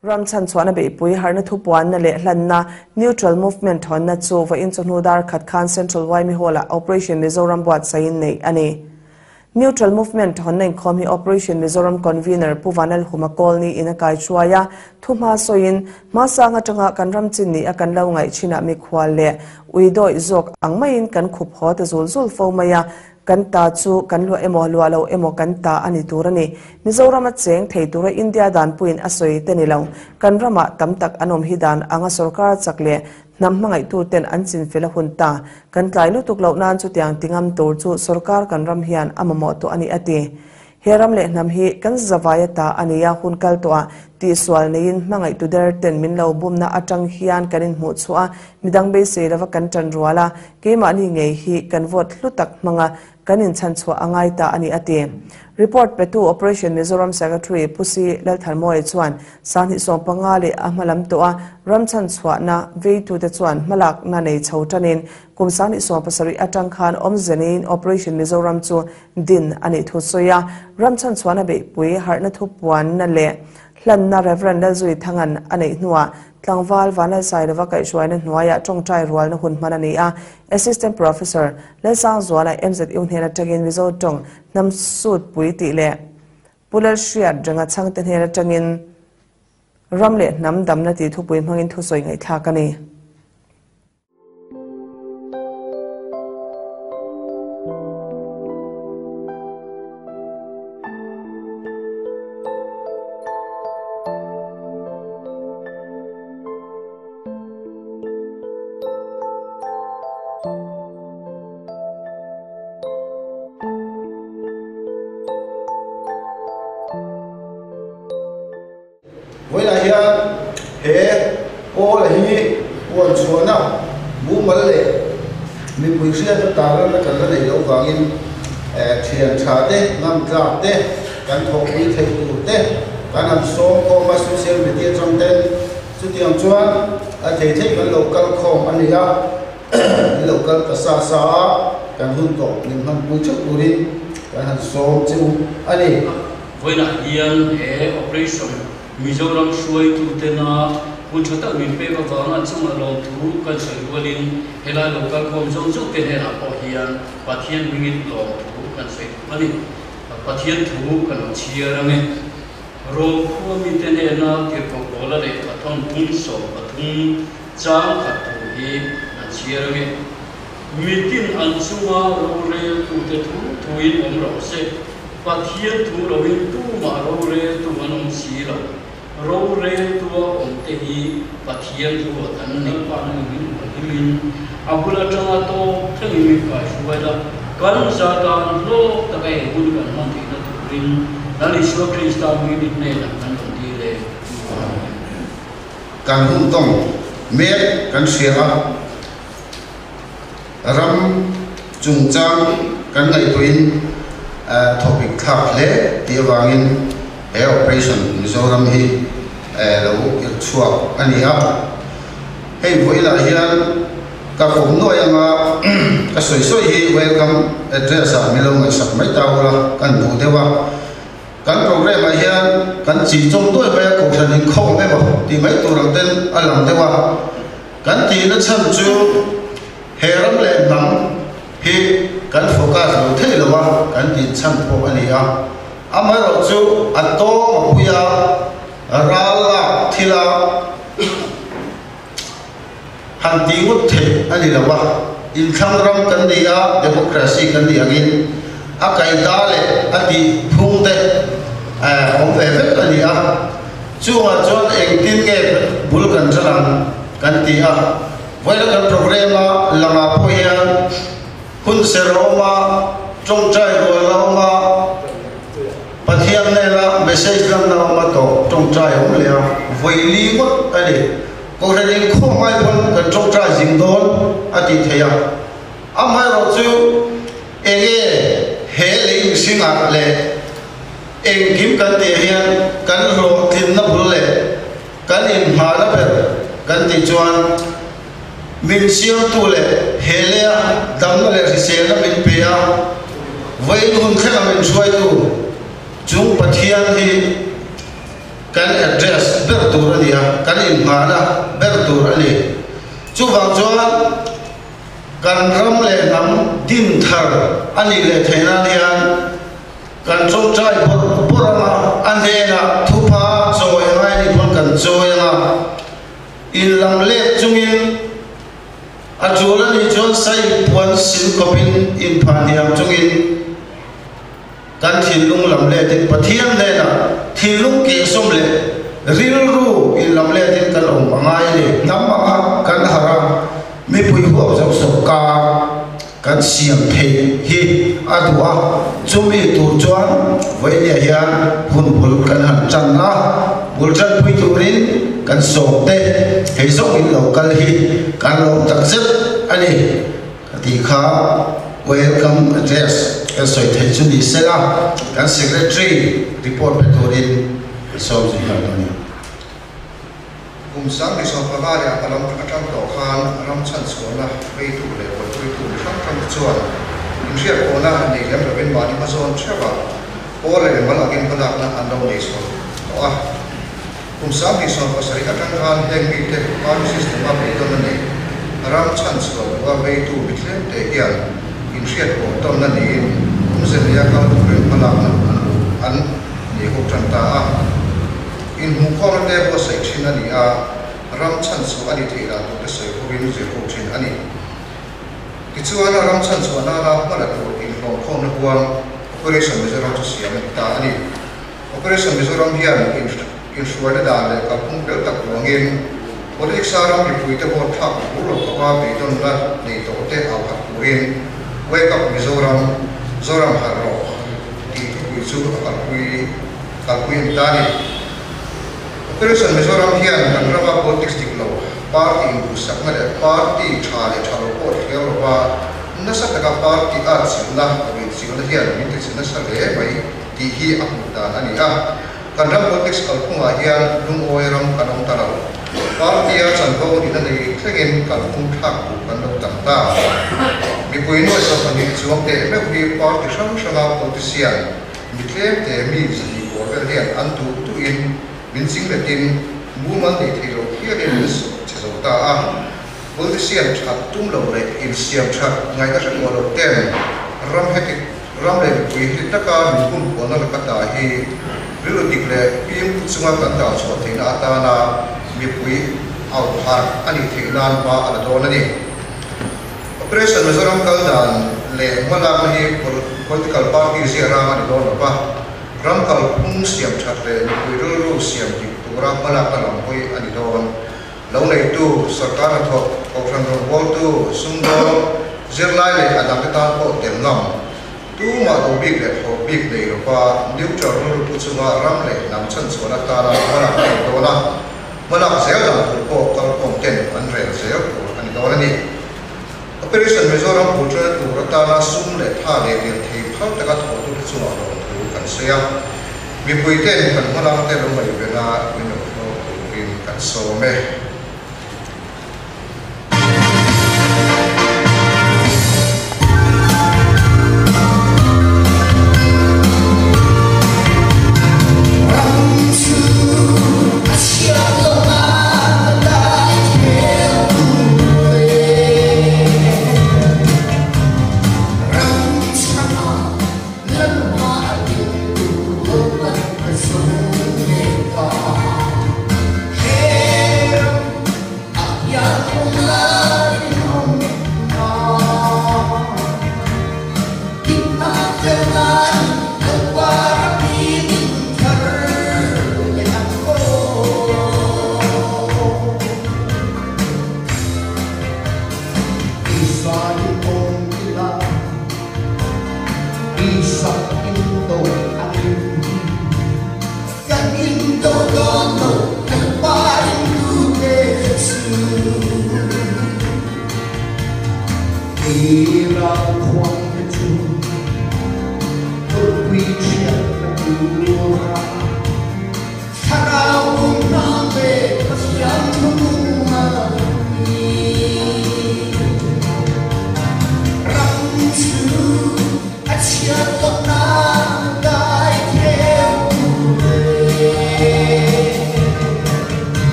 Ram chhanchhuahna beihpui harhna thupuanna leh hlanna, Neutral Movement hawnna chu vawiin chawhnu dar khat khan Central Yma Hall-ah Operation Mizoram buatsaihin neih a ni. Neutral Movement hawnna inkhawm hi Operation Mizoram Convener Pu Vanlalhuma Kawl niin a kai hruai a, thuhma sawiin, Hmasang atanga kan ram chin nih a kan lo ngaih chinah mikhual leh ui dawih zawk ang maiin kan khup haw ta zul zul fo mai a, Kan ta chu kan luah emaw, luah lo emaw kan ta a ni tur a ni. Mizoram a cheng thei tura India danpuiin a sawi te ni lo. Kan ramah tam tak an awm hi dan anga sorkar chak leh hnam hmangaihtu ten an chinfel a hun ta. Kan tlai lutuk loh nan chutiang ti ngam tur chu sorkar kan ram hian a mamawh tawh a ni a ti. He ram leh hnam hi kan zavai a ta a ni a, hun kal tawhah tihsual neiin hmangaihtu der ten min lo bumna atang hian kan inhmuh chhuah a, midang beisei lova kan tan rual a, keimahni ngei hi kan vote hlu tak hmanga kan inchhanchhuah a ngai ta a ni a ti. Report petu Operation Mizoram Secretary Pu Si Lalthanmawia chuan Sanghnih 15 leh a hmalam tawh a ram chhanchhuahna veitute chuan hmalakna nei chho tanin kum 20 70 atang khan awmze neiin Operation Mizoram chu Din a nih thu sawi a, ram chhanchhuahna beihpui harhna thupuanna leh hlanna Rev. Lalzui Thangan a neih hnuah tlangval Vanlalsailova kaihhruaina hnuaiah tawngtai rualna hun hman a ni a, Assistant Professor Lalsangzuala MZU hnen atangin Mizo tawng hnam sutpui tih leh Pu Lalhriat Renga chhangte hnen atangin ram leh hnam damna tih thupui hmangin thusawi ngaihthlak a ni. Vawiinah hian he pawl hi puan chhuahna mumal leh mipui hriatna tarlanna kan la neih loh vangin thian tha te, ngam tlak te, kan thawhpui theih tur te kan han sawm khawm a, social media atang ten chutiang chuan a thei thei kan lo kal khawm a ni a, an lo kal ta sa sa a, kan hun tawh min hmanpui theuh turin kan han sawm che u a ni. Vawiinah hian he Operation Mizoram hruaitutena hun tha tak min pek avanga an chungah lawmthu kan sawi rualin helai lo kalkhawm zawng zawng te hnenah pawh hian Pathian hmingin lawmthu kan sawi duh a ni. Pathian thu kan lo chhiar ang e. Rom khua mite hnena tirhkoh Paula lehkha thawntun 13 chang khat thu hi kan chhiar ang e. Mitin an chunga roreltute thu thuin awm rawh se. Pathian thu loin tumah roreltu an awm si lo. Roreltua awmte hi Pathian ruat an ni. Lalpa nangin min hualhimin a bul atanga tawp thlengin min kaihruai la, kan za tan hlawk taka he hun kan hman theihna turin Lal Isua Krista hmingin i hnenah kan rawn dil e. Amen. Kan hun tawng mek kan hria a. Ram chungchang kan ngaihtuahin thawpik thlak hle tih avangin he Operation Mizoram hi lo irh chhuak a ni a. Hei vawilah hian ka kawm nuai anga ka sawi sawi hi welcome address ah min lo ngaihsak mai ta ula kan duh deuh a. Kan program ah hian kan chi chawm duai mai a, kohhran inkhawm emaw tih mai tur ang ten a lang deuh a. Kan tihna chhan chu he ram leh hnam hi kan focus lo thei lo a, kan tih chhan pawh a ni a. Amaherawh chu a tawng a pui a, ral lak thil a han tih ngawt theih a ni lo a. Inthlang ram kan ni a, democracy kan nih angin a kaihda leh a tih phung te awm ve vek a ni a. Chungah chuan engtin nge bul kan ṭan ang kan ti a, vawiina kan program a langah pawh hian hun ser a awm a, ṭawngṭai rual a awm a, Pathian nena message lanna a awm a tawh ṭawngṭai a awm leh a, vawi li ngawt a ni. Kohhran inkhawm ai pawn kan ṭawngṭai zing dawn a tih theih a, amaherawhchu enge he lei mihringah leh Engkim kan tih hian kan hlawhtlinna bul leh kan inhmahna ber kan tih chuan min siamtu leh he leia damna leh hriselna min pe a, vawiin hun thlenga min hruaitu chung Pathian hi. kan address ber tur a ni a, kan inhmahna ber tur a ni. Chuvang chuan kan ram leh hnam din thar a nih leh theih nan hian kan tawngtai bawrh bawrh ang a, a hnenah thupha chawi a ngai nih pawn kan chawi ang a, inlam let chungin a tul a nih chuan sai puan sil khawpin inphah hniam chungin Kan thinlung lam letin Pathian hnenah thinlung kehsawm leh rilru in lam letin kan awm a ngai a ni. Hnam anga kan harh a, mipui huap zo sawrkar kan siam theih hi a duh a, chumi tur chuan vawinia hian hun bul kan han tan a, bul tanpui turin kan sawm te hei zawng in lo kal hi kan lawm takzet a ni. Ka tih kha welcome address kan sawi theih chu ni se la, kan secretary report pe turin ka sawm zui nghal dawn a ni. Kum 2015 leh a hmalam atang tawh khan ram chhanchhuahna veitu leh buaipuitu mi hrang hrang te chuan inhriatpawhna nei lem lovin mahni hmazawn theuh a pawl leh mimal angin hmalakna an lo nei chho tawh a. Kum 2070 atang khan heng mite party system-a beidawnna nei ram chhanchhuah duha veitu mi tlemte hian inhriatpawh tawnna niin awmze neia kal turin hmalakna an duh an nei ho tan ta a. Inhmuhkhawmna te buatsaih thin a ni a, ram chhanchhuah a ni theih dan turte sawi hovin zir ho thin a ni. Tichuan, ram chhanchhuah nana hmala tur inhlawmkhawmna huang Operation Mizoram chu siam a ni ta a ni. Operation Mizoram hian inhruaina dan leh kalphung fel tak ruangin politics a ram mipuite vote thlak bur lo khawpa beidawnna nei tawh te au khat turin Wake Up Mizoram, Zoram harh rawh tih thupui chu a kalpui kalpui a ni ta a ni. Operation Mizoram hian kan rama politics dik lo, party induhsakna leh party tha leh tha lo pawh thliar lova nasa taka party a chilhna, ruihchilhna hian min tichhe nasa hle mai. Tih hi a hmuh dan a ni a. Kan ram politics kalphungah hian lungawi ram kan awm ta lo. Party-a chanvo nihna nei thlengin kalphung thlak duh kan lo tam ta. Mipui nuai 12 chuang teh meuh hi party hrang hranga politician mi tlem te mi 200 pawl vel hian an duh duhin min chingletin mumal nei thei lo hialin min sawh che zo ta a. Politician that tum lo leh insiam that ngaihna hre tawh lo ten ram heti Ram leh mipui hi taka min pumpuahna laka ta hi rilru dik leh fimkhur chunga kan dah chhuah theihna atana mipui auh harh a nih theih nan hma a la dawn a ni. Operation Mizoram kal dan leh hmalakna hi political party ziah rang a ni dawn lo va, ram kalphung siam that leh mipui rilru siam dik tura hmalakna lam hawi a ni dawn. Lo neitu, sorkar hnathawk, kohhran rawngbawltu, sumdawng, zirlai leh a dangte tan pawh tel ngam. Tumah duh bik leh thawk bik nei lova neutral rilru pu chunga ram leh hnam chhanchhuahna atana hmalak a ni dawn a, hmalak zel dan tur pawh kalkhawm ten an rel zel tur a ni dawn a ni. Operation Mizoram kulṭana tur atana sum leh tha leh lirthei phal taka thawhtute chungah lawmthu kan sawi a. Mipui ten kan hmalak te lo ngaihven a min lo hlawk turin kan sawm e.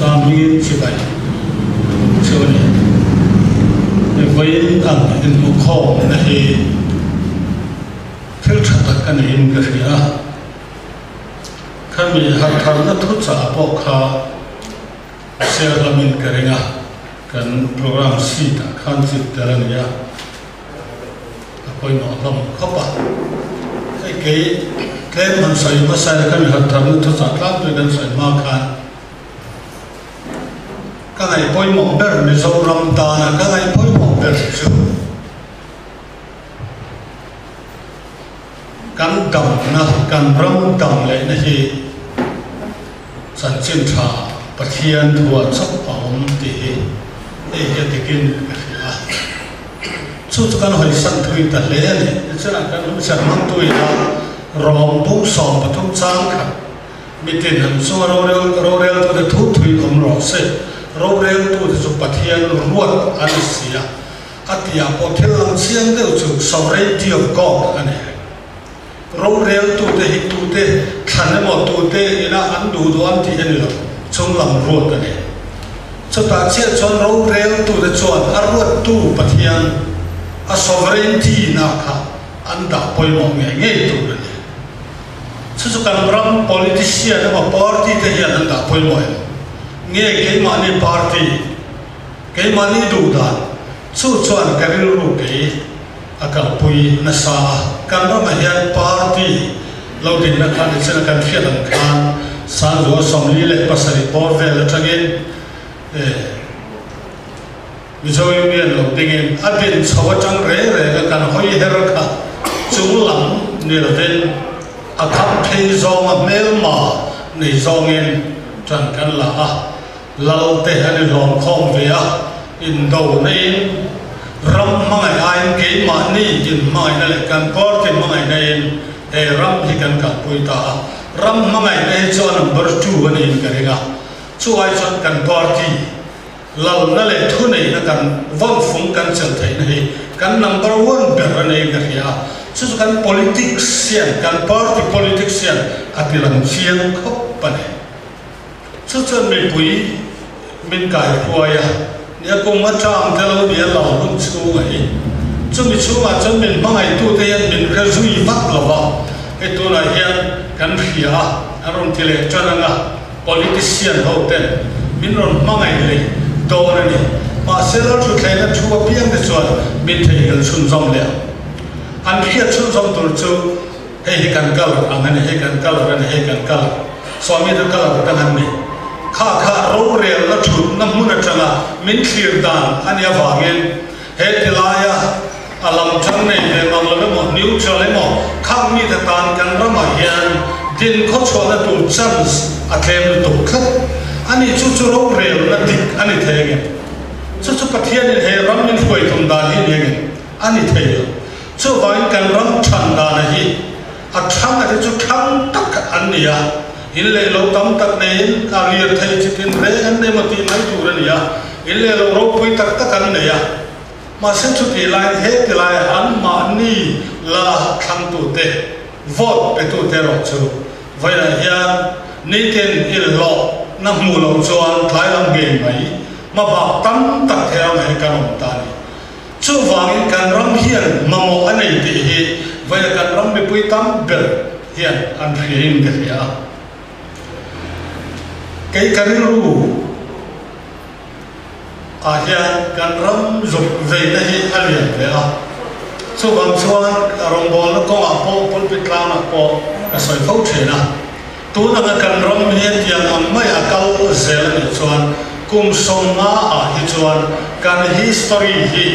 Krista hmingin chibai ka buk cheu a ni. Vawiin ang inhmuhkhawmna hi thil tha tak a niin ka hria a. Khami harhtharna thuchah pawh kha share hlamin ka ring a, kan program sheet ah khan chip tel a ni a, a pawimawh hlawm khawp a. Hei kei tlem han sawi hmasa ila khami harhtharna thuchah tlangpui kan sawi hma khan ka ngaih pawimawh ber Mizoram tana ka ngaih pawimawh ber chu, Kan damna, kan ram dam lehna hi chanchin tha Pathian thua chauh a awm tih hi hei hi a dikin ka hria a. Chu chu kan hawisan thui ta hle a ni. Tichuan kan humser hmangtu ina rawng bung 13 chang khat mitin an chunga rorel roreltute thu thui awm rawh se. Roreltute chu Pathian ruat a ni si a. A tiah pawh thil lang chiang deuh chu Sovereignty of God a ni. Roreltute hi tute thlan emaw tute ina an duh duh an tih a ni lo, chung lam ruat a ni. Chutah chiah chuan roreltute chuan a ruattu Pathian, a sovereignty na kha an dah pawimawh ngei ngei tur a ni. Chu chu kan ram politician emaw party te hian an dah pawimawh em? Nge keimahni party? Keimahni duh dan chu chuan ka rilru kei a kalpui nasa a, kan ramah hian party lo dinna kha nichina kan hriat ang khan Sangzua 47 bawr vel atangin Mizo Union lo dingin a din chho atang reng reng a kan hawi her kha chung lam ni lovin a kham phei zawnga hmelma nei zawngin tan kan la a. Lal te an inhlawm khawm ve a, indo na in ram hmangaih aiin keimahni inhmangaihna leh kan party hmangaihna in he ram hi kan kalpui ta a, ram hmangaihna hi chu a number two a niin ka ring a, chu ai chuan kan party lalna leh thuneihna kan vawnfung kan chelh theihna hi kan number one ber a niin ka hria a, chu chu kan politics hian kan party politics hian a tilang chiang khawp a ni. Chu chuan mipui min kai hruai a, nia kum atang te lo nia lo hun chhung a hi. Chumi chhungah chuan min hmangaihtute hian min hre zui vak lo va, hei tunah hian kan hria a, an rawn ti leh tan ang a, politician ho ten min rawn hmangaih leh dawn a ni. Mahse lalthutthlehna thu apiang te chuan min theihnghilh chhunzawm leh ang. An hriat chhunzawm tur chu. Hei hi kan colour ang a ni, hei kan colour a ni, hei kan colour. Swami chu colour dang an ni. Kha kha rorelna thutna hmun atanga min thlir dan a nih avangin he tilaia a lam tang nei ve mang lo emaw, neutral emaw, khang mite tan kan ramah hian din khawchhuahna tur chance a tlem lutuk tlat a ni. Chu chu rorelna dik a ni thei angem? Chu chu Pathianin he ram min hruai tum dan hi a ni angem? A ni thei lo. Chuvangin kan ram than dana hi a thang a te chu thang tak an ni a, in leh lo tam tak neiin a lir thei chi tin reng an nei maw tih mai tur a ni a, in leh lo ropui tak tak an nei a. Mahse chutih laiin he ti laia anmahni lala thlangtute, vote petute erawh chu vawiinah hian nitin inhlawh na hmuh loh chuan tlai lam ngei mai hmabak tam tak thei ramah hian kan awm ta a ni. Chuvangin kan ram hian mamawh a nei tih hi vawiin kan ram mipui tam ber hian an hriain ka hria a. Kei ka rilru ah hian kan ram zuk veina hi a lian hle a. Chuvang chuan rawngbawlna kawngah pawh pulpit tlangah pawh ka sawi fo thin a. Tun anga kan ram hi hetiang ang mai a kal zel a nih chuan kum 50 ah hi chuan kan history hi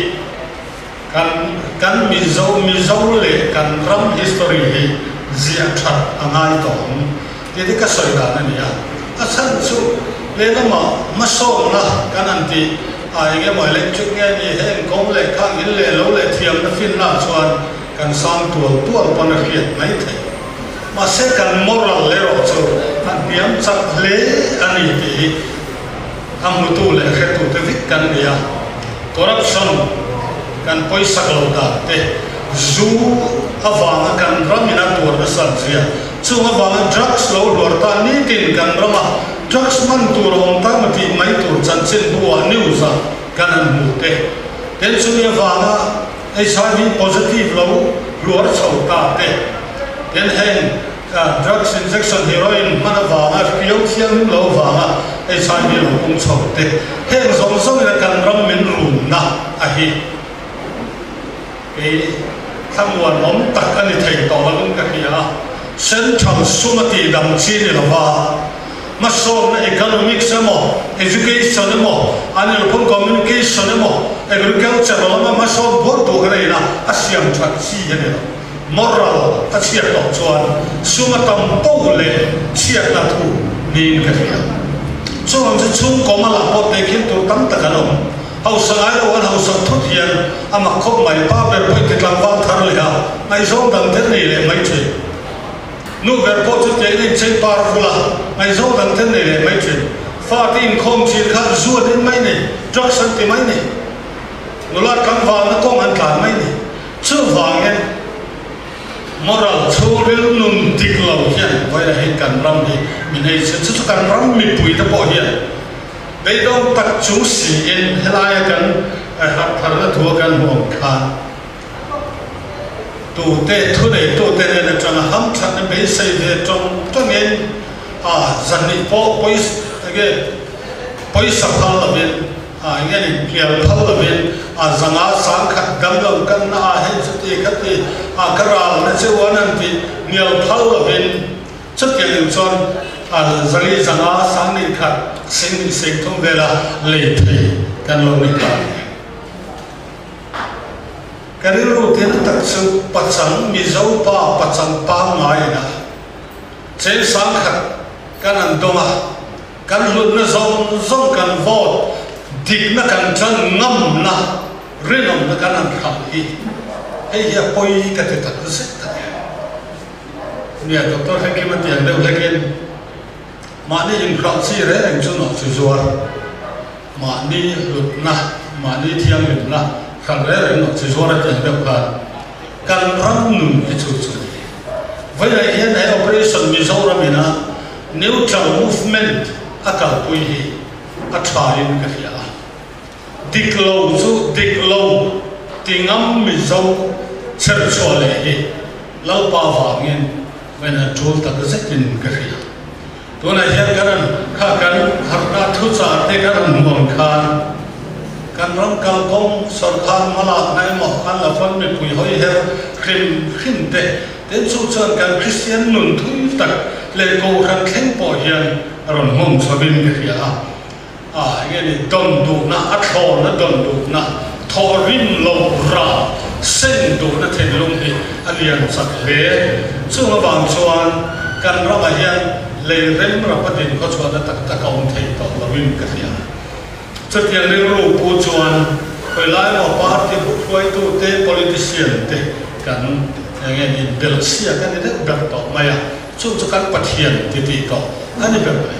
kan kan Mizo Mizo leh kan ram history hi ziah that a ngai tawh ang tih te ka sawi dan a ni a. A chhan chu lehlamah hmasawnna kan han tih a eng emaw electric nge ni heng kawng leh khang in leh lo leh thiamna finna chuan kan sang tual tual pawn a hriat mai theih. Mahse kan moral erawh chu a hniam chak hle a ni tih hi a hmutu leh hretute vek kan ni a. Corruption kan pawisak lo dan te, zu avanga kan ram in a tuar nasat zia, chung avanga drugs lo hluar ta nitin kan rama Drugs man tur a awm ta maw tih mai tur chanchinbu ah news ah kan han hmu te. Tin chumi avanga HIV positive lo hluar chho ta te. Tin heng drugs injection heroin hman avanga hriau thianghlim lo avanga HIV lo pung chho te. Heng zawng zawng ina kan ram min runna a hi. Kei thlamuan awm tak a ni thei tawh lovin ka hria a, Central sum a tih dang chi ni lova, hmasawnna economics emaw, education emaw, anilphung communication emaw, agriculture lama hmasawn buar duh ka neihna a siam that chi a ni lo. Moral a chhiat tawh chuan sum a tam poh leh chhiatna thu niin ka hria. Chuvang chu chhungkaw mala pawh tehkhin tur tam tak an awm. Hausa ngai lo an hausak thut hian a mak khawp mai. Pa ber pawh inti tlangval thar leh a, ngaihzawng dang ten nei leh mai thin. Nu ber pawh chu tiang in a inchei par vul a, ngaihzawng dang ten nei leh mai thin. Fate inkhawm thin kha zu an in mai ni, drugs an ti mai ni, nula tlangvalna kawng an tlan mai ni. Chuvangin moral chhungril nun dik lo hian vawiin ah hian kan ram hi min ei chhe. Chu chu kan ram mipuite pawh hian Beidawng tak chung siin helaia kan harhtharna thua kan huam khan tute thuneitute nen atanga hamthatna beisei ve tawng tawngin a zahnih pawh enge pawisa phal lovin a enge ni hnial phal lovin a zanga sangkhat damlo kanna ah hei chuti khati a ka ralna che uan an tih hnial phal lovin Chutiang in chuan zali zanga sang khat sing hnih seng thum vela lei thei kan lo ni ta a ni. Ka rilru tir tak chu pachang Mizo pa pachang pangngai ina cheng sang khat kan an dawng a, kan hlutna zawng zawng kan vote dikna kan tan ngamna rinawmna kan an hralh hi hei hi a pawi ka ti tak zet a ni. Nia, Doctor Hlekim a tiang deuh hlekin mahni inhralh chi reng reng chu nawh chi zuar, mahni hlutna, mahni thianghlimna hralh reng reng nawh chi zuar a tiang deuh khan kan ram nun hi chu chu a ni. Vawilah hian he Operation Mizoram ina Neutral Movement a kalpui hi a thain ka hria a. Dik lo chu dik lo ti ngam Mizo chherchhuah leh hi Lalpa vangin vawiin an tul tak zetin ka hria. Tunah hian kan an kha kan harhna thuchah te kan han hmuam khan kan ram kalkawng sawrkar hmalakna emaw an la fawn mipui hawi her hrim hrim te tin chu chuan kan Kristian nun thui tak leh kohhran thleng pawh hian a rawn hmawm chhovin ka hria a. A enge ni dawn duhna, a thlawna dawn duhna, thawh rim lo rah seng duhna thinlung hi a lian chak hle. Chung avang chuan kan ramah hian lei rem rap a din khawchhuahna tak tak a awm thei tawh loin ka hria. Chutiang rilru pu chuan khawilai maw party hruaitute, politician te kan enge ni belhsiak a ni deuh ber tawh mai a, chu chu kan Pathian ti tih tawh a ni ber mai.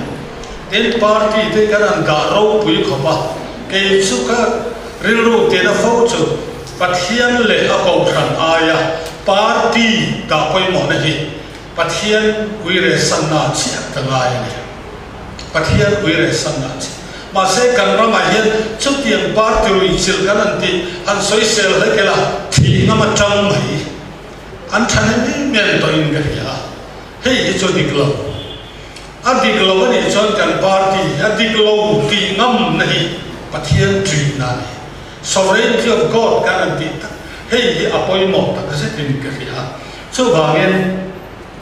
Tin, party te kan han dah ropui khawp a, kei chu ka rilru tina fo chu Pathian leh a kohhran aia party dah pawimawhna hi Pathian uire sanna chiah ka ngai a ni. Pathian uire sanna chiah. Mahse, kan ramah hian chutiang party ruihchilh kan han tih han sawisel hlek ila thih ngam atang mai an thahnem em em tawhin ka hria a, hei hi chu dik lo. A dik lo a nih chuan kan party hi a dik lo tih ngamna hi Pathian ṭihna a ni. Sovereignty of God kan han tih tak hei hi a pawimawh tak zetin ka hria. Chuvangin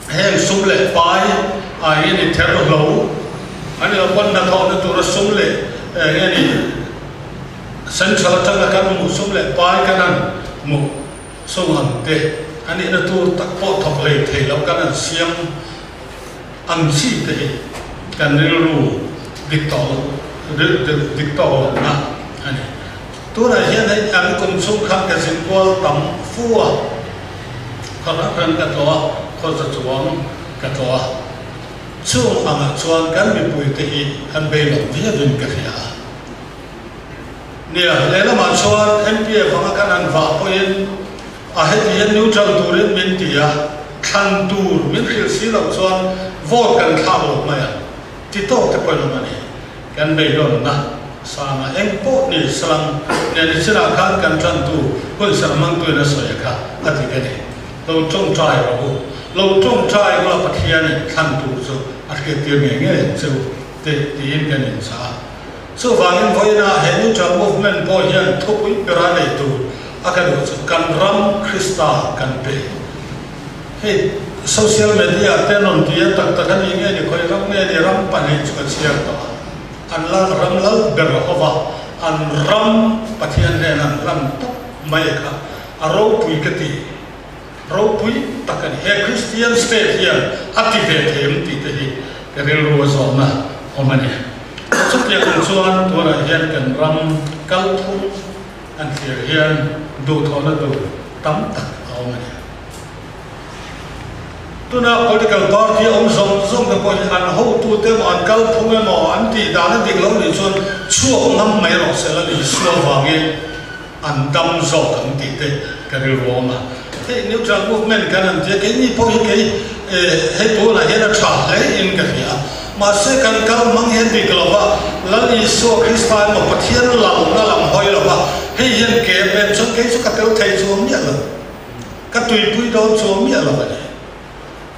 heng sum leh pai aiin i ther hlo a ni lo pawn hnathawhna tura sum leh eng nge ni central atanga kan hmuh sum leh pai kan han hmuh sum ang te a nihna tur tak pawh thawk hlei thei lo kan han siam Ang chi te hi kan rilru dik tawh loh, dik tawk lohna a ni. Tunah hian hei an kum chhung khan ka zin kual tam fu a, khaw hrang hrang ka tlawh a, khaw za chuang ka tlawh a. Chung angah chuan kan mipui te hi an bei lo viauin ka hria a. Nia, lehlamah chuan MPF anga kan han vah pawhin a heti hian neutral turin min ti a, thlan tur min hrilh si loh chuan vote kan thlak lo mai ang. Ti tawk te pawh in awm a ni. Kan beidawnna sanga eng pawh ni salang nen i chinah khan kan tantu hun serh hmangtuin a sawi a kha a dik a ni. Lo tawngtai rawh u. Lo tawngtai ula Pathianin thlan tur chu a hriattir ngei ngei ang che u te tiin kan inchah a. Chuvangin vawiinah he Neutral Movement pawh hian thupui bera nei tur a ka duh chu kan ram Krista kan pe. Hei social media te rawn ti a tak tak a ni nge ni khawi ram nge ni ram pahnih chu ka chhiar tawh a, an la ram lal ber ho va, an ram Pathian hnena an hlan tawp mai kha a ropui ka ti, ropui tak a ni. He Christian state hian a ti ve thei em tih te hi ka rilru a zawhna awm a ni. Chutiang ang chuan tunah hian kan ram kalphung an thlir hian duhthawhna tur tam tak a awm a ni. Tuna political party a awm zawng zawng te pawh hi an hotute emaw an kalphung emaw an tih dan a dik lo nih chuan chhuak ngam mai rawh se la Isua vangin an dam zawk ang tih te ka rilru a awm a. Hei neutral movement kan an tia keini pawh hi kei hei tunah hian a tha hle in ka hria a. Mahse kan kal hmang hian dik lo va, Lal Isua Krista emaw Pathian lalna lam hawi lo va, hei hian ke a pen chuan kei chu ka tel thei chuang miah lo. Ka tuipui dawn chuang miah lo a ni.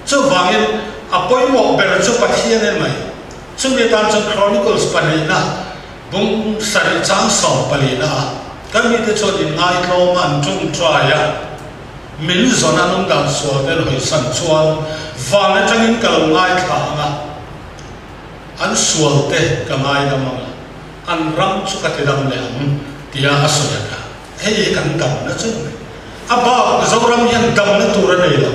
Chuvangin a pawimawh ber chu Pathian en mai. Chumi atan chuan Chronicles pahnihna bung sarih chang 14 na a kan mite chuan inngaihtlawm a an tawngtai a, min zawn an awm dan sual te an hawisan chuan van atangin ka lo ngaithla ang a, an sual te ka ngaidam ang a, an ram chu ka tidam leh ang tia a sawi a kha. Hei hi kan damna chu a ni. A bak Zoram hian damna tur a nei lo.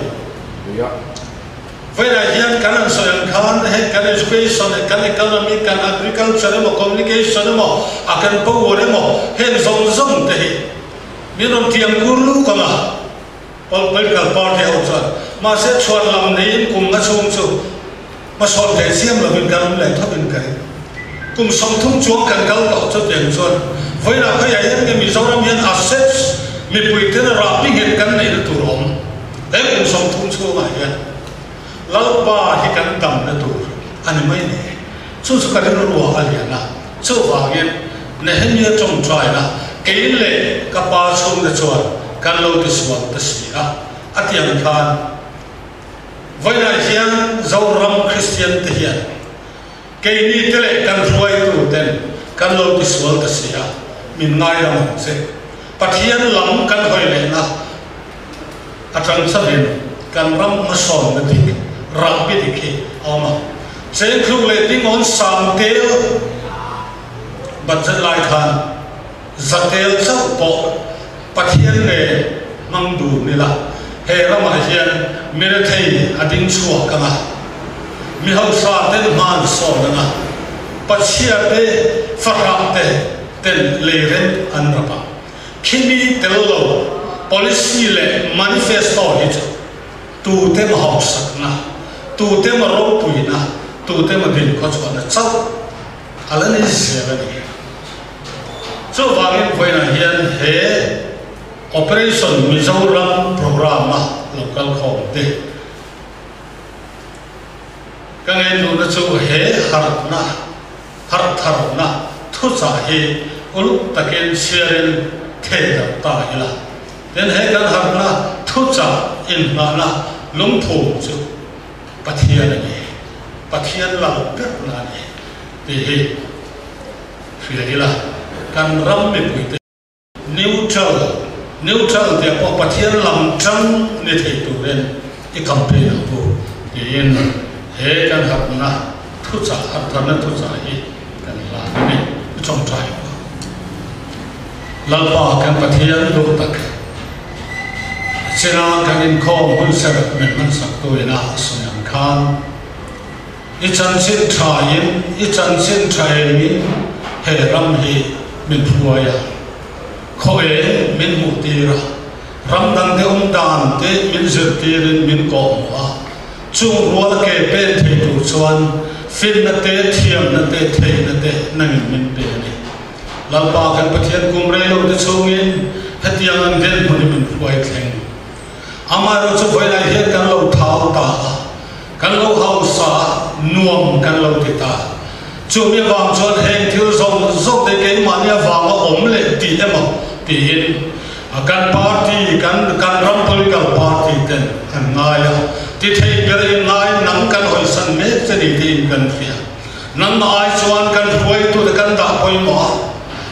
Vawiinah hian kan han sawi ang khan heng kan education leh kan economy, kan agriculture emaw, communication emaw, a kan power emaw heng zawng zawng te hi min rawn tiam kur luk ang a, political party ho chuan. Mahse chhuan lam neiin kum nga chhung chu hmasawn thei chiam lovin kan awm leh thawkin ka ring. Kum 30 chuang kan kal tawh chutiang chuan vawiinah khawiah hian nge Mizoram hian assets mipui tena rahbi nghet kan neihna tur a awm. He kum 30 chhungah hian Lalpa hi kan damna tur a ni mai ni. Chu chu ka rilruah a lian a, chuvangin Nehemia tawngtaina kei leh ka pa chhungte chuan kan lo tisual ta si a, a ti ang khan vawiinah hian Zoram Kristian te hian keini te leh kan hruaitu ten kan lo tisual ta si a, min ngaidam ang che. Pathian lam kan hawi lehna atang chauhin kan ram hmasawnna dik, rahbi dik hi a awm a. Chengthluk leh Dingawn sang tel budget lai khan za tel chauh pawh Pathian nen hmang dun ila, he ramah hian mi rethei a ding chhuak ang a, mi hausa ten hma an sawn ang a, Pachhia te, fahrah te ten lei rem an rap ang. Khimi tel lo policy leh manifesto hi chu tute maw hausakna, tute maw ropuina, tute maw dinkhawchhuahna chauh a la ni zel a ni. Chuvangin vawiinah hian he Operation Mizoram programme-a lo kal khawm te ka ngaihtuahna chu he harhna, harhtharna thuchah hi uluk takin chhiarin theh darh ta ila. Tin, he kan harhna thuchah inhnahna lungphum chu Pathian a ni, Pathian lal berna a ni tih hi hria ila, kan ram mipuite neutral, neutral tih pawh Pathian lam tang ni thei turin i campaign ang u tiin he kan harhna thuchah, harhtharna thuchah hi kan hlan a ni. I tawngtai ang u. Lalpa kan Pathian duh tak china kan inkhawm hun serh min hmansak tu ina a sawi ang khan, I chanchin thain, i chanchin tha engin he ram hi min hruai a, khaw eng min hmuh tir a, ram dangte awm dan te min zirtirin min kawhhmuh a, chung rual ke pen thei tur chuan finna te, thiamna te, theihna te nangin min pe a ni. Lalpa kan Pathian kum rei lo te chhungin hetiang ang dinhmun hi min hruai thleng. Amaherawhchu vawilah hian kan lo thau ta a, kan lo hausa a, nuam kan lo ti ta. Chumi avang chuan heng thil zawng zawng te keimahni avanga awm leh tih emaw tiin kan party, kan kan ram political party ten an ngai a, ti thei ber in ngai nang kan hawisan mek che ni tiin kan hria. Nangmah ai chuan kan hruaitute kan dah pawimawh a,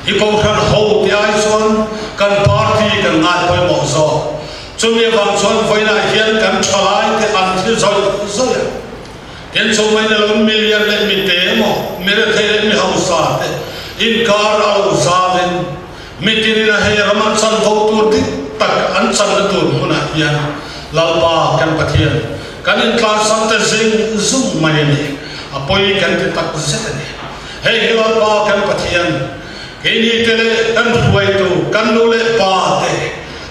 i kohhran ho te ai chuan kan party kan ngai pawimawh zawk. Chumi avang chuan vawiinah hian kan thalaite an thi zawih zawih a. Tin, chu mai ni lo million leh mi te emaw, mi rethei leh mi hausa te inkar a lo zalin mitinin a hei ram an chan vo tur dik tak an channa tur hmunah hian Lalpa kan Pathian kan intlansan te zing zung mai a ni. A pawi kan ti tak zet a ni. Hei hi Lalpa kan Pathian, keini te leh kan hruaitu, kan nu leh pa te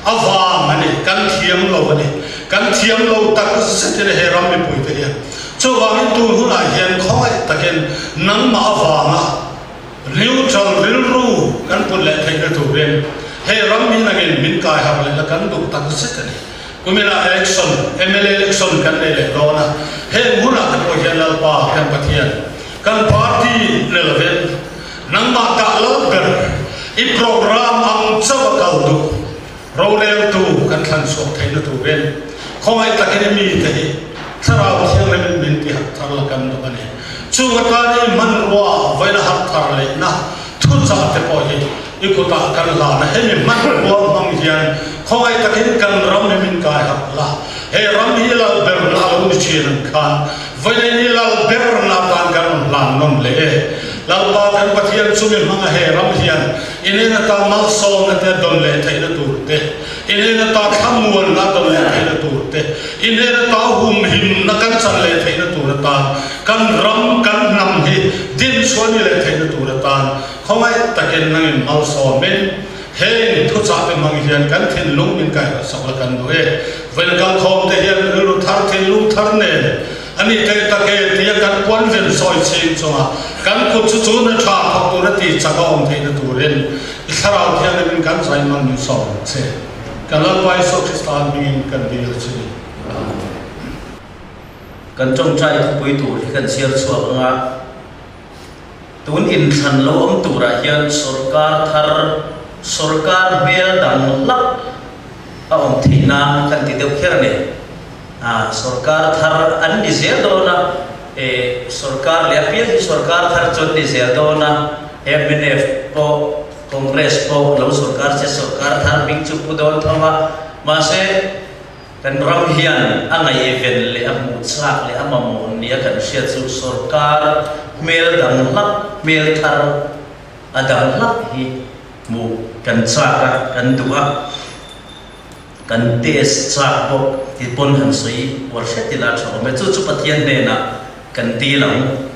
a vang a ni, kan thiam lo a ni. Kan thiam lo tak zetin he ram mipui te hian. Chuvangin tun hunah hian khawngaih takin nangmah avanga neutral rilru kan put leh theihna turin he ram hi nangin min kai harh lehna kan duh tak zet a ni. Kuminah election, mla election kan nei leh dawn a, heng hunah te pawh hian Lalpa kan Pathian, kan party ni lovin nangmah dah lal ber i program ang chauh a kal duh roreltu kan thlan chhuak theihna turin khawngaih takin i mite hi Thlarau Thianghlimin min ti harh thar la kan duh a ni. Chung atan i hmanrua vawiin a harh thar lehna thuchah te pawh hi i kutah kan hlan a, hemi hmanrua hmang hian khawngaih takin kan ram hi min kai harh la, he ram hi lal berna a lo ni thin ang khan vawiin i lal berna atan kan rawn hlan nawm leh e. Lalpa kan Pathian chumi hmanga he ram hian i nen ata malsawmna te a dawn leh theihna tur te, i nen ata thlamuanna a dawn leh theihna tur te, i nen ata humhimna kan chan leh theihna tur atan kan ram kan hnam hi dinchhuah ni leh theihna tur atan Khawngaih takin nangin malsawmin heng thuchah te hmang hian kan thinlung min kaihrasak la kan duh e. Vawiin kalkhawm te hian rilru thar thinlung thar nen a ni theih tak e tia kan puan ven sawi chhing chunga kan kut chu chu na tha thawk tura ti chak a awm theihna turin i thlarau thianghlimin kan zai man min sawm ang che. Kan Lalpa Isua Krista hmingin kan dil a che ni. Amen. Kan tawngtai thupui tur hi kan chhiar chhuak anga. Tun inthlan lo awm turah hian sorkar thar, sorkar hmel dang hlak a awm theih nan kan ti deuh kher a ni. A, sorkar thar an ni zel dawn a, e, sorkar leh apiang hi sorkar thar chu an ni zel dawn a, mnf pawh, Congress pawh lo sorkar se sorkar thar hming chu pu dawn tho a, mahse, Kan ram hian a ngaihven leh a hmuh chak leh a mamawh nia kan hriat chu sorkar hmel dang hlak, hmel thar a dang hlak hi hmuh kan chak a, kan duh a, kan test chak bawk ti pawn han sawi uar hret ila tha awm e. Chu chu Pathian hnenah kan dil ang.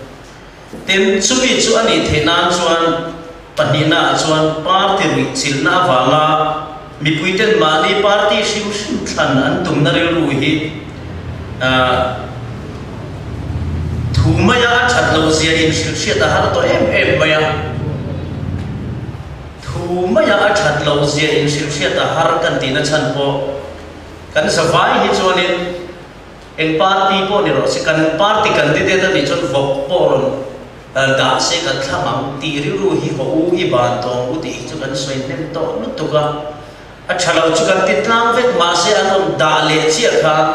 Tin, chumi chu a nih theih nan chuan pahnihnaah chuan party ruih chilhna avanga mipuiten mahni party hrim hrim thlan an tumna rilru hi thu maia a that loh zia inhrilh hriat a har tawh em em mai a. Thu maia a that loh zia inhrilh hriat a har kan tihna chhan pawh kan zavai hi chuanin Eng party pawh ni rawh se, kan party candidate a nih chuan vawk pawh rawn dah se kan thlang ang tih rilru hi haw u i ban tawng u tih hi chu kan sawi hnem tawh lutuk a. A tha lo chu kan ti tlang vek mahse an rawn dah leh chiah khan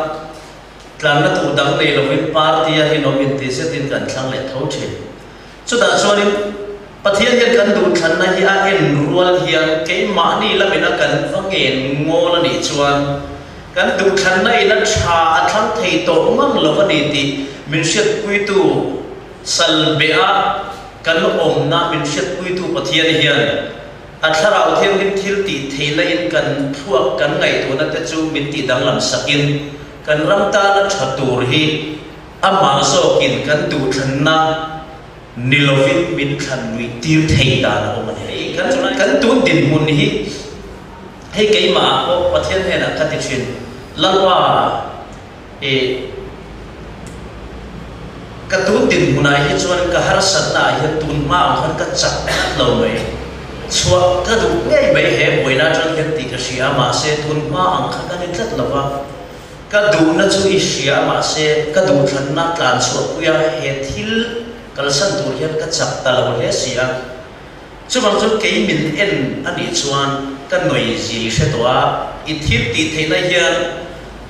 tlanna tur dang nei lovin party a rinawm inti zetin kan thlang leh tho thin. Chutah chuanin Pathian hian kan duhthlanna hi a en rual hian keimahni lamin a kan va ngen ngawl a nih chuan kan duhthlanna in a tha a thlang thei tawh ngang lo a ni tih min hriatpuitu salbeh a kan awmna min hriatpuitu Pathian hian a thlarau thianghlim thil tih theihna in kan thluak kan ngaihtuahna te chu min tih danglam sakin kan ram tana tha tur hi Amah zawkin kan duhthlanna ni lovin min thlan luih tir thei dan a awm a ni. Kan tun dinhmun hi hei keimah pawh Pathian hnenah ka ti thin, Lalpa i ka tun dinhmunah hi chuan ka harsatna ah hian tun hma ang khan ka chak tlat lo mai, chhuah ka duh ngei mai he buaina atang hian tih ka hria a, mahse tun hma ang kha ka ni tlat lo va. Ka duhna chu i hria mahse ka duhthlanna tlan chhuahpuia he thil Kalsan tur hian ka chak ta lo hle si a. Chuvang chuan kei min en a nih chuan ka nawi zia i hre tawh a, i thil tih theihna hian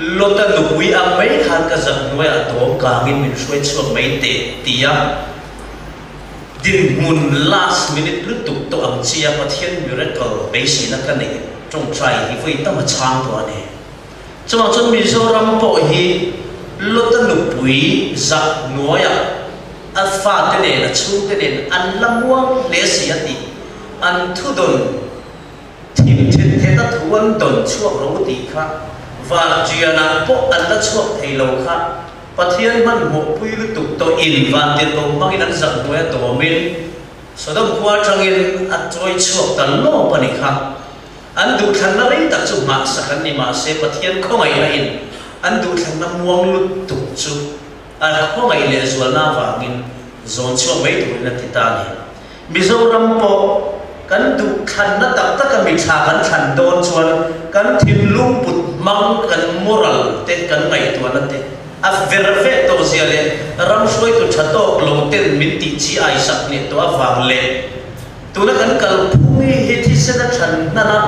Lota nupui ang mai khan ka zak hnuaiah dawm kangin min hruai chhuak mai teh ti a, dinhmun last minute lutuk tawh ang chi a Pathian miracle beiseina ka neih tawngtai hi vawi tam a chhang tawh a ni. Chuvang chuan Mizoram pawh hi Lota nupui zak hnuaiah a fate nen, a chhungte nen an la muang hle si a tih an thudawn thim thet thet a thu an dawn chhuak ro tih kha Vartianah pawh an la chhuak thei lo kha Pathian hmanhmawh pui lutuk tawh in Vantirhkoh hmangin an zak hnuaia dawmin Sodom khua atangin a chawi chhuak ta lawp a nih kha. An duhthlanna rei tak chu nghahsak an ni mahse Pathian khawngaihna in an duhthlanna muang lutuk chu a khawngaih leh zualna avangin zawn chhuak mai turin a ti ta a ni. Mizoram pawh kan duhthlanna tak taka mi tha kan thlan dawn chuan kan thinlung put hmang kan moral te kan ngaihtuahna te a ver vek tawh zia leh ram hruaitu tha tawk lo ten min tih chi ai sak hneh tawh avang leh Tuna kan kalphung hi thisen a than hnan a,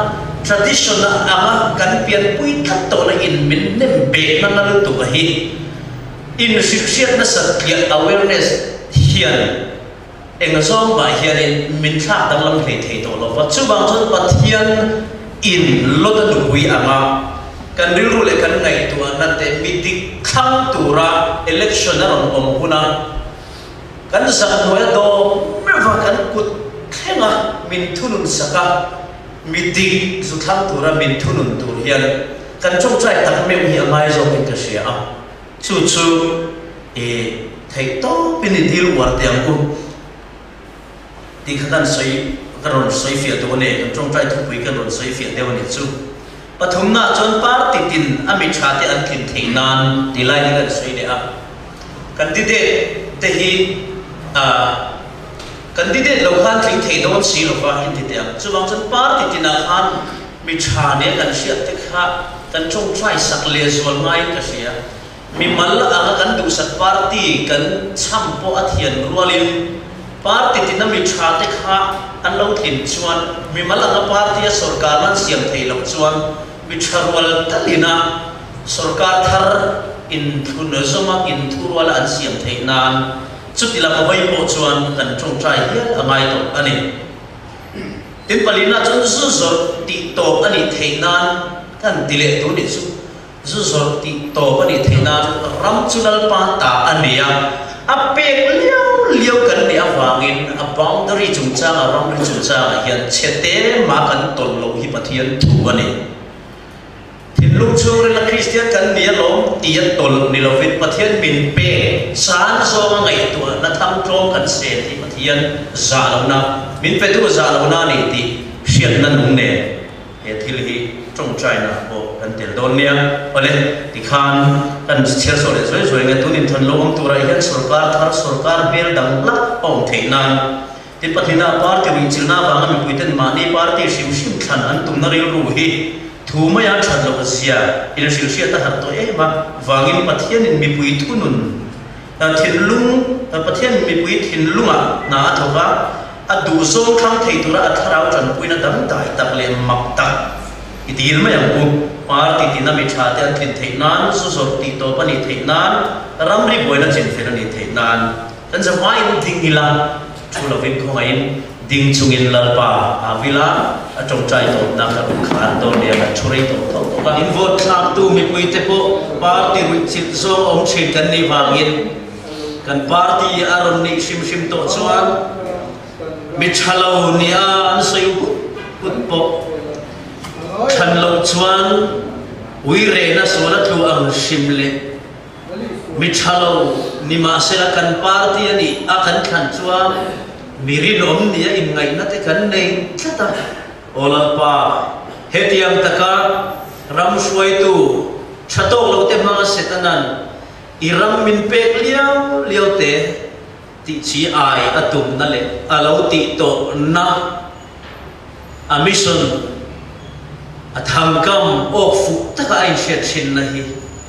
tradition a anga kan pianpui tlat tawhna in min hnem behna na lutuk a hi inhrilhhriat nasat tliah awareness hian eng zawng mah hianin min thlak danglam hlei thei tawh lo va. Chuvang chuan Pathian in Lota nupui anga kan rilru leh kan ngaihtuahna te mi dik thlang tura election a rawn awm huna, Kan zak hnuaia dawm meuh va kan kut thlenga min thunun sak a, mi dik zu thlang tura min thunun tur hian kan tawngtai tak meuh hi a ngai zawkin ka hria a, chu chu i theih tawpin i dil uar teh ang u tih kha kan sawi ka rawn sawi fiah duh a ni, kan tawngtai thupui kan rawn sawi fiah deuh a nih chu. Pathumnaah chuan party tin a mi tha te an tlin theih nan ti lai hi kan sawi leh a. Candidate te hi ah candidate lo khan tling thei dawn si lo va in ti teh ang. Chuvang chuan party tinah khan mi tha nia kan hriat te kha kan tawngtai sak leh zual ngaiin ka hria. Mi mal anga kan duhsak party kan chham pawh a thian rualin party tina mi tha te kha an lo tlin chuan mi mal anga party a sorkar nan siam thei loh chuan mi tha rual talina Sorkar thar inthlun zawma inthuruala an siam theih nan chuti lam a hawi pawh chuan kan tawngtai hial a ngai tawh a ni. Tin, palina chuan zu zawrh tih tawp a nih theih nan kan ti leh tur nih chu. Zu zawrh tih tawp a nih theih nan ram chu Lalpa ta a ni a, a pek liau liau kan nih avangin a boundary chungchangah ramri chungchangah hian chhe te mah kan tawlh loh hi Pathian thu a ni. Thinlung chhungrila Kristian kan ni alawm tih a tawlh ni lovin Pathian min pek chan zawnga ngaihtuahna thangtlawm kan sen hi Pathian zah lohna, min petu zah lohna a ni tih hriatna nung nen he thil hi tawngtaina pawh kan tel dawn nia. Awle, tikhan kan chhiar chhuah leh zuai zuai nge tun inthawn lo awm turah hian sorkar thar, sorkar hmel dang hlak a awm theih nan Tin, pahnihna, party ruihchilhna avanga mipuiten mahni party hrim hrim thlan an tumna rilru hi thu maia that loh zia inhrilhhriat a harh tawh em a vangin Pathianin mipui thunun thinlung Pathianin mipui thinlungah hna a thawk a, a duhzawng thlang thei tura a thlarau tanpuina dangdai tak leh mak tak i dil mai ang u. Party tina mi tha te an tlin theih nan, zu zawrh tih tawp a nih theih nan, ramri buaina chinfel a nih theih nan, Kan zavaiin ding ila, thu lovin khawngaihin ding chungin Lalpa a vil a, a tawngtai tawpna ka rawn khar dawn nia kan thu rei tawh tawh bawk a. In vote thlaktu mipuite pawh party ruihchilh zawng awm thin kan nih vangin kan party a rawn nih hrim hrim tawh chuan mi tha lo nia an sawi hut hut pawh thlan loh chuan uirehna sual a tlu ang hrim leh Mi tha lo ni mahsela kan party a nih a kan thlan chuan mi rinawm nia inngaihna te kan nei tlat a. Aw Lalpa, hetiang taka ram hruaitu tha tawk lo te hmanga Setanan i ram min pek liau liau te tih chi ai a tumna leh a lo tih tawhna a mission a thangkam awk fuh taka a inhriat thinna hi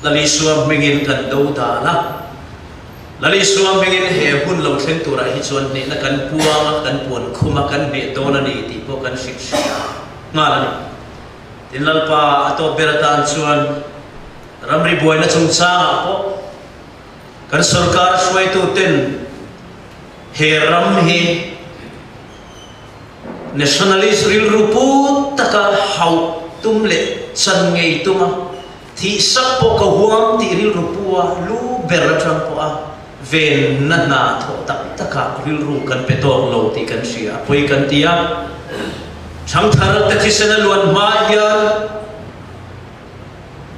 Lal Isua hmingin kan do dan a. Lal Isua hmingin he hun lo thleng turah hi chuan hnehna kan puang a, kan puan khum a, kan hneh dawn a ni tih pawh kan hrilh hria nghal a ni. Tin, Lalpa a tawp ber atan chuan ramri buaina chungchangah pawh kan sorkar hruaituten he ram hi nationalist rilru pu taka hauh tum leh chan ngei tuma Thih sak pawh ka huam tih rilru pu a lu ber atang pawh a venna hna thawh tak takah rilru kan pe tawk lo tih kan hria a pawi kan ti a. Thangthar te thisen a luan hma hian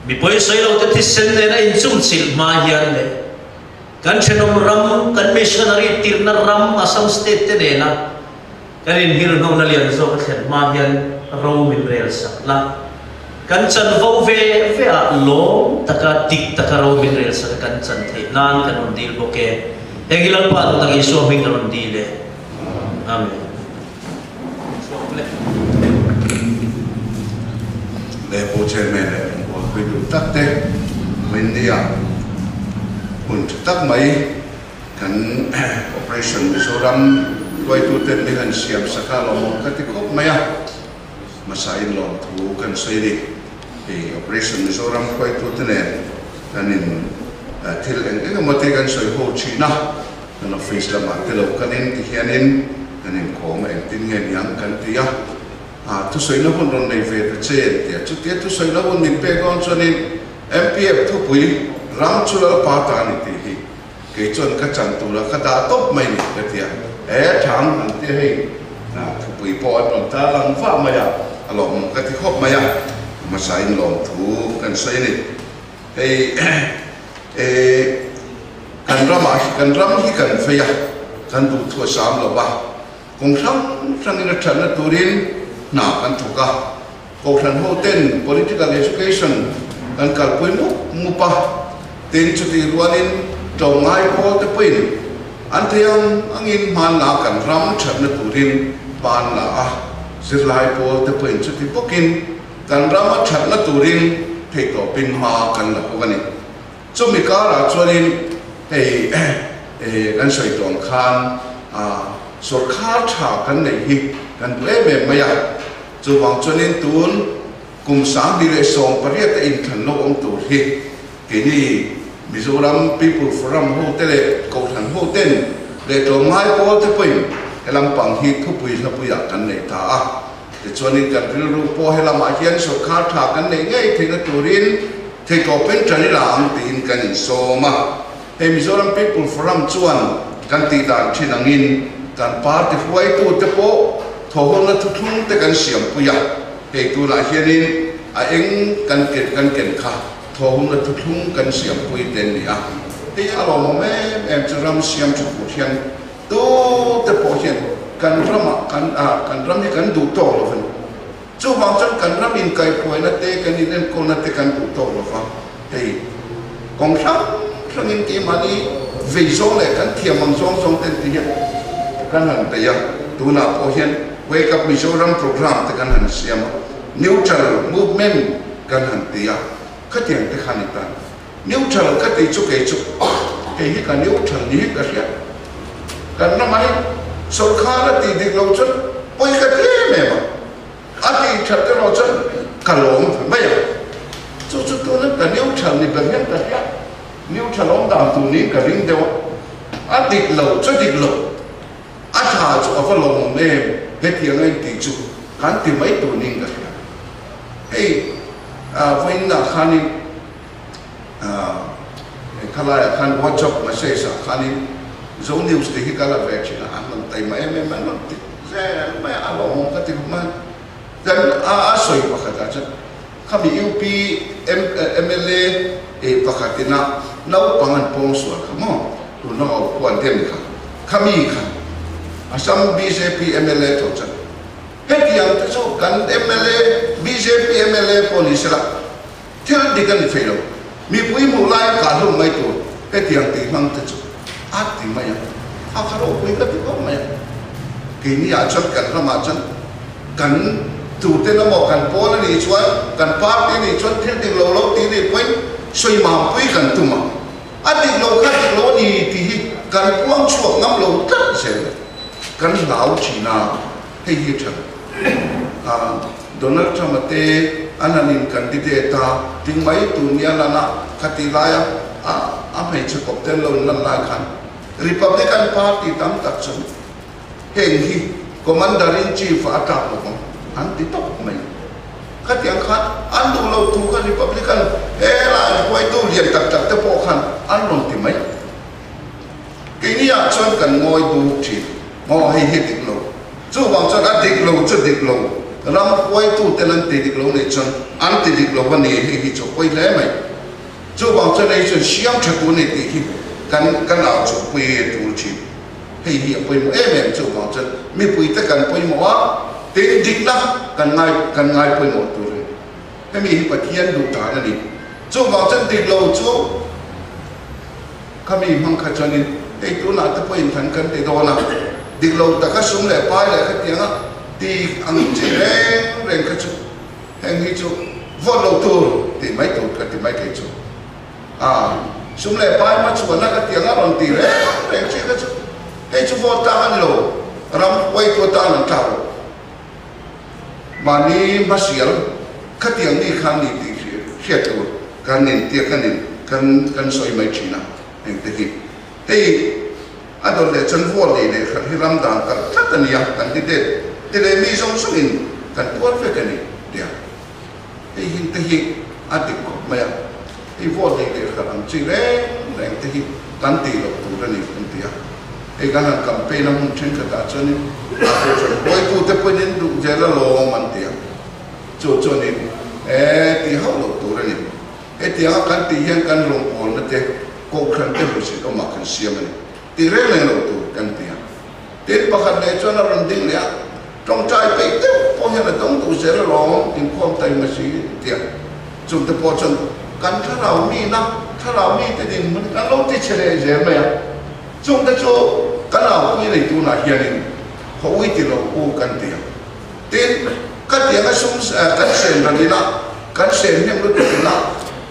mi pawisawi lo te thisen nen a inchumchilh hma hian leh kan thenawm ram kan missionary tirhna ram Assam state te nena Kan inhirhnawhna lian zawk a thlen hma hian ro min rel sak la. Kan chanvo ve ve ah lawm taka dik taka ro min rel sak a kan chan theih nan kan rawn dil bawk e. Heng hi Lalpa duhtak Isua hming ka rawn dil e. Amen. Chhuak le. Le Pu Chairman leh kan bualpui duh tak te Wendy-a hun tha tak mai Kan Operation Mizoram hruaituten min han siam sak a lawmawm ka ti khawp mai a, hmasain lawmthu kan sawi a ni. Hei Operation Mizoram hruaitute nen kan in thil eng eng emaw te kan sawi ho thin a, kan office lamah te lo kalin ti hianin kan inkawm a engtin nge niang kan ti a, thusawina hun rawn nei ve ta che an ti a, chutia thusawina hun min pek dawn chuanin MPF thupui ram chu Lalpa ta a ni tih hi Kei chuan ka chan tura ka dah tawp mai ni ka ti a, he thang an tia hei thupui pawh an rawn tar lang vah mai a, a lawmawm ka ti khawp mai a, hmasain lawmthu kan sawi a ni. Hei kan ramah hi kan ram hi kan vei a, kan duhthu a sam lo va, kawng hrang hrangin a thatna turin hna kan thawk a, Kohhran ho ten political education kan kalpui mup mup a, tin chutih rualin tlawmngai pawl te pawhin an thei ang angin hmanla kan ram thatna turin hman la a, zirlai pawl te pawhin chuti bawkin kan ram a thatna turin theihtawpin hma kan la bawk a ni. Chumi karah chuanin hei kan sawi tawh ang khan sawrkhar tha kan neih hi kan duh em em mai a, Chuvang chuanin tun kum 2018 a inthlan lo awm tur hi keini Mizoram People Forum hote leh Kohhran hoten leh tlawmngai pawlte pawhin he lampang hi thupui hlapuiah kan nei ta a. Tichuanin kan rilru pawh he lamah hian sawrkhar tha kan neih ngei theihna turin theihtawpin tan ila ang tiin kan insawm a. Hei Mizoram People Forum chuan kan tih dan thin angin kan party hruaitute pawh thawhawmna thuthlung te kan siampui a, hei tunah hianin a eng kan ken kan ken kha thawhawmna thuthlung kan siampui te an ni a. Hei a lawmawm em em chu ram siam tha tur hian tute pawh hian kan ramah kan kan ram hi kan duh tawk lo va ni. Chuvang chuan kan ram inkaihhruaina te kan inenkawlna te kan duh tawk lo va, hei kawng hrang hrangin keimahni vei zawng leh kan thiam ang zawng zawng te ti hian kan han bei a, tunah pawh hian Wake Up Mizoram programme te kan han siam a, Neutral Movement kan han ti a, khatiang te khan i tan. Neutral ka tih chu kei chu kei hi ka neutral ni hi ka hria. Kan ramah hi sawrkhar a tih dik lo chuan pawi ka ti em em a, a tih that erawh chuan ka lawm ve mai a. Chu chu tuna ka neutral ni ber hian ka hria. Neutral awm dan tur niin ka ring deuh a, a dik lo chu dik lo, a tha chu a va lawmawm em hetiang a intih chu kan ti mai tur niin ka hria. Hei vawiinah khanin. Khalaiah khan WhatsApp message ah khanin Zo News tih hi ka la ve thin a, an rawn taima em em a, an rawn ti zel mai a, a lawmawm ka ti khawp mai a. Kan a sawi pakhatah chuan khami UP mla pakhat ina naupang an pawng sual kha maw, tuna au pawh an dem kha, khami kha Assam bjp mla tho chuan hetiang te chu kan mla bjp mla pawh ni sela, Thil dik a ni thei lo. Mipui hmuh laiin kah hlum mai tur hetiang tih hmang te chu a ti mai a, a kha ropui ka ti khawp mai a. Keini ah chuan kan ramah chuan kan tute emaw kan pawl a nih chuan kan party a nih chuan thil dik lo lo tih nih pawhin sawi mampui kan tum a, a dik lo kha dik lo a ni tih hi. Kan puang chhuak ngam lo tlat zel. Kan hlau thin a, hei hi a tha lo. Donald Trump-a te an han in candidate a, ting mai tur nia lan a, khati laia a a hmeichhe kawp te an lo in lan lai khan Republican Party tam tak chuan heng hi Commander in Chief ah a tlak lo ang an ti tawp mai. Khatiang khan an duh lo thu kha Republican helai hruaitu lian tak tak te pawh khan an rawn ti mai. Keini ah chuan kan ngawi buk thin. Maw hei hi dik lo. Chuvang chuan a dik lo chu dik lo. Ram huaitu ten an ti dik lo nih chuan an ti dik lo a ni hei hi chu a pawi hle mai. Chuvang chuan hei chuan siam tha tur a ni tih hi kan kan au chhuahpui a tul thin. Hei hi a pawimawh em em chuvang chuan mipui te kan pawimawh a, tin dikna kan ngai kan ngai pawimawh tur a ni. Hemi hi Pathian duh dan a ni. Chuvang chuan dik lo chu. Khami hmang kha chuanin hei tunah te pawhin than kan ti dawn a, dik lo taka sum leh pai leh khatianga ti ang chi reng reng kha chu heng hi chu vote lo tur tih mai tur ka ti mai kei chu. A, sum leh pai hma chhuahna khatianga rawn ti reng reng chi kha chu hei chu vote tlak a ni lo, ram huaitu atan an tlak lo. Mahni hmasial khatiang mi kha ni tih hriat tur kan intia kan in kan kan sawi mai thin a, engte hi hei a dawt leh chuan vual nei leh khat hi ram dan kalh tlat a nia, candidate ti leh mi zawng zawng in kan tuar vek a ni tia hei hin te hi a dik khawp mai a, hei vual nei leh khat ang chi reng reng te hi kan tih loh tur a ni kan ti a. Hei kan han campaign a hmun thenkhatah chuanin a kohhran hruaitute pawhin in duh zel alawm an ti a, chu chuanin e tih hauh loh tur a ni. Hetianga kan tih hian kan rawngbawlna te kohhran te hmuhsit awmah kan siam a ni tih reng reng loh tur kan ti a. Tin, pakhat leh chuan a rawn ding leh a, tawngtai peih deuh pawh hian a dawng duh zel alawm inkhawm taima si an ti a. Chungte pawh chuan kan thlarau mina thlarau mite dinhmun kan lo ti chhe leh zel mai a. Chungte chu kan aupui nei tunah hianin khaw ui ti lo u kan ti a. Tin, ka tianga sum kan sen ran ila, kan sen hnem lutuk ila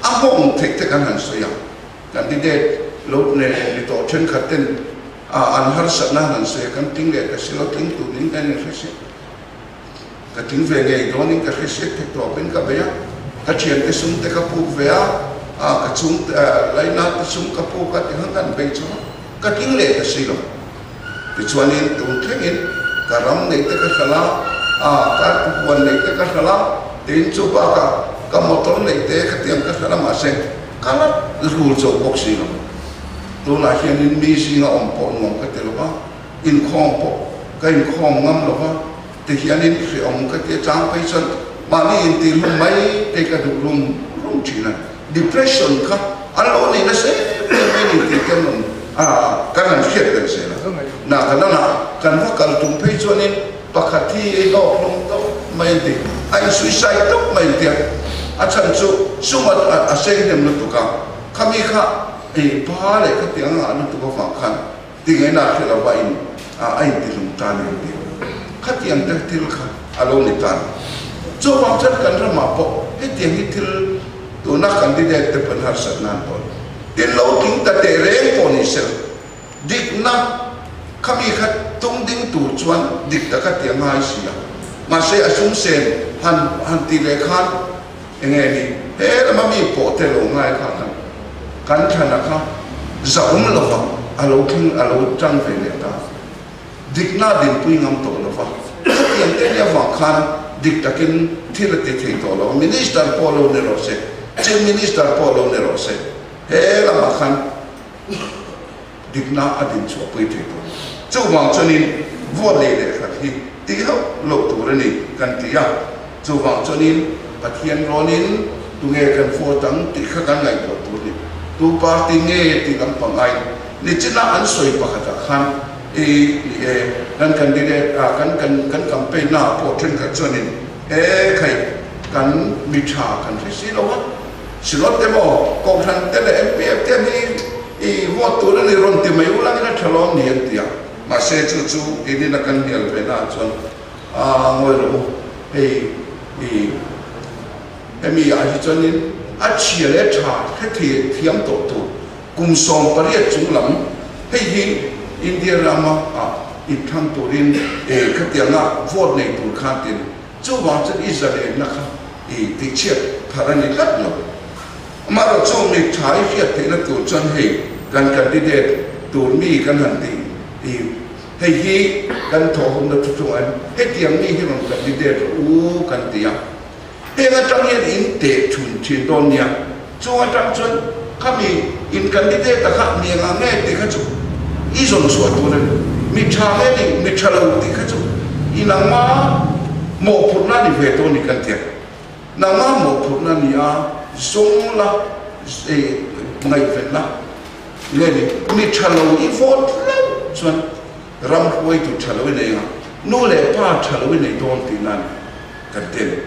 a nghawng theih te kan han sawi a. Candidate lo ne ni tawh thenkhat ten an harsatna han han sawi a, kan tling leh ka si lo, tling turin kan inhre si. Ka tling ve ngei dawnin ka hre siak thei tawpin ka bei a, ka thiante sum te ka puk ve a, ka chung laina te sum ka puk a tikhan kan bei chawm a, ka tling leh ta si lo. Tichuanin tun thlengin ka ram neih te ka hralh a, ka huan neih te ka hralh a, tin chu bakah ka motor neih te khatiang ka hralh a mahse ka la rul zo bawk si lo. Tunah hianin mi zinga awm pawh nuam ka ti lo va, inkhawm pawh ka inkhawm ngam lo va. Ti hianin hreawm ka ti a chang phei chuan mahni intih hlum mai te ka duh rum rum thin a, depression kha an lo nei nasa em em mai ni tih te an rawn kan han hriat ber zel a. Nagaland ah kan va kal tum phei chuanin pakhat hi ei hlawk hlum tawp mai an ti, a in suicide tawp mai an ti a, a chhan chu sum a seng hnem lutuk a, khami kha ei pa leh khatiang a ngah lutuk avang khan Tingaina hre lova in a intihlum ta ni an ti. Khatiang te thil kha a lo ni ta ni. Chuvang chuan kan ramah pawh hetiang hi thil tuna candidate te pawn harsatna an tawn. Tin lo tling ta teh reng pawh ni sela, dikna khami kha tung ding tur chuan dik taka ti a ngai si a. Mahse a sum sen han han tih leh khan Enge ni he lama mi pawh te lo ngai kha kan kan thlana kha zahawm lova a lo thleng a lo tang ve leh ta. Dikna dinpui ngam tawh lova khatiang te nia vang khan dik takin thil a ti thei tawh lo a, Minister pawh lo ni rawh se, Chief Minister pawh lo ni rawh se he lamah khan dikna a din chhuahpui thei tawh lo. Chuvang chuanin vote lei leh khat hi tih hauh loh tur a ni kan ti a. Chuvang chuanin Pathian rawnin tunge kan vote ang tih kha kan ngaihtuah tur a ni. Tu party nge tih lampang ai nichina an sawi pakhatah khan i ni e, kan candidate ah kan kan kan campaign naah pawh thenkhat chuanin e khai kan mi tha kan hre si lo a, Silawt te maw Kohhran te leh MPF te hi i vote tur a ni rawn ti mai ulangin a tha lawm ni an ti a, mahse chu chu inin a kan hnial ve naah chuan a ngawi rawh u, hei i hemi ah hi chuanin a chhia leh tha hre thei thiam tawh tur kum 18 chung lam. Hei hi India rama ah inthlang turin e khatianga vote nei tur khan tin chuvang chuan i zalenna kha i tihchhiat thar a ni tlat lo. Amaherawhchu mi tha i hriat theihna tur chuan hei kan candidate tur mi kan han tih i hei hi kan thawhhawmna thu chungah hian hetiang mi hi rawn candidate rawh u kan ti a. Heng atang hian in teh thun thin dawn nia. Chung atang chuan khami in candidate a kha mi engah nge tih kha chu i zawn chhuah tur a ni. Mi tha nge ni, mi tha lo tih kha chu i nangma mawhphurhna ni ve dawn ni kan ti a. Nangma mawhphurhna ni a zawng la ngaihven la nge ni, mi tha lo i vote hlauh chuan ram hruaitu tha lo i nei ang a, nu leh pa tha lo i nei dawn tihna a ni kan ti a ni.